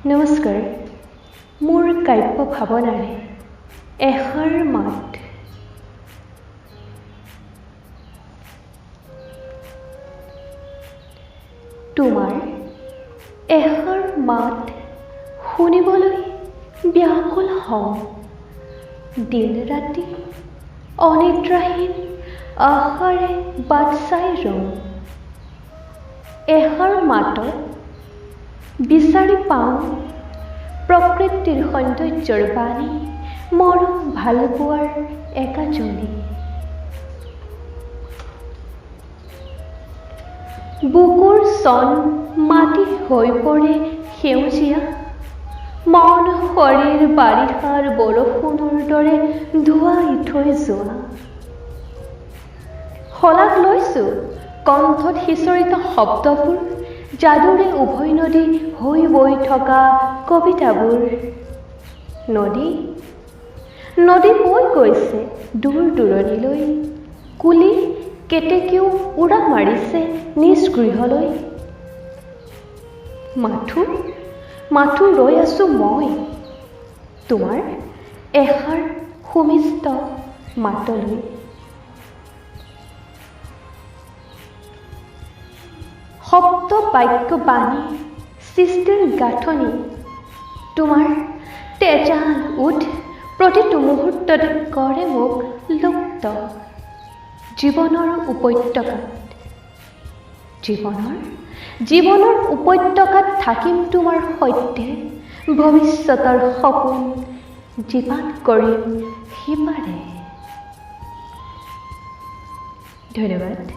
নমস্কাৰ। মোৰ কাব্য ভাৱনাৰে এষাৰ মাত। তোমাৰ এষাৰ মাত শুনিবলৈ ব্যাকুল হওঁ, দিন ৰাতি অনিদ্ৰাহীন আশাৰে বাট চাই ৰওঁ। এষাৰ মাতত বিচাৰি পাওঁ প্ৰকৃতিৰ সৌন্দৰ্যৰ বাণী, মৰম ভালপোৱাৰ একাজলি। বুকুৰ চন মাটি হৈ পৰে সেউজীয়া, মন শৰীৰ বাৰিষাৰ বৰষুণৰ দৰে ধুৱাই থৈ যোৱা। শলাগ লৈছোঁ কণ্ঠত সিঁচৰিত শব্দবোৰ, যাদুৰে উভৈ নদী হৈ বৈ থকা কবিতাবোৰ। নদী নদী বৈ গৈছে দূৰ দূৰণিলৈ, কুলি কেতেকীও উৰা মাৰিছে নিজ গৃহলৈ। মাথো মাথো ৰৈ আছোঁ মই তোমাৰ এষাৰ সুমিষ্ট মাতলৈ। শব্দ বাক্য বাণী সৃষ্টিৰ গাঁথনি, তোমাৰ তেজাল ওঁঠ প্ৰতিটো মুহূৰ্ততে কৰে মোক লুপ্ত জীৱনৰ উপত্যকাত। জীৱনৰ উপত্যকাত থাকিম তোমাৰ সৈতে, ভৱিষ্যতৰ সপোন জীপাত কৰিম সিপাৰে। ধন্যবাদ।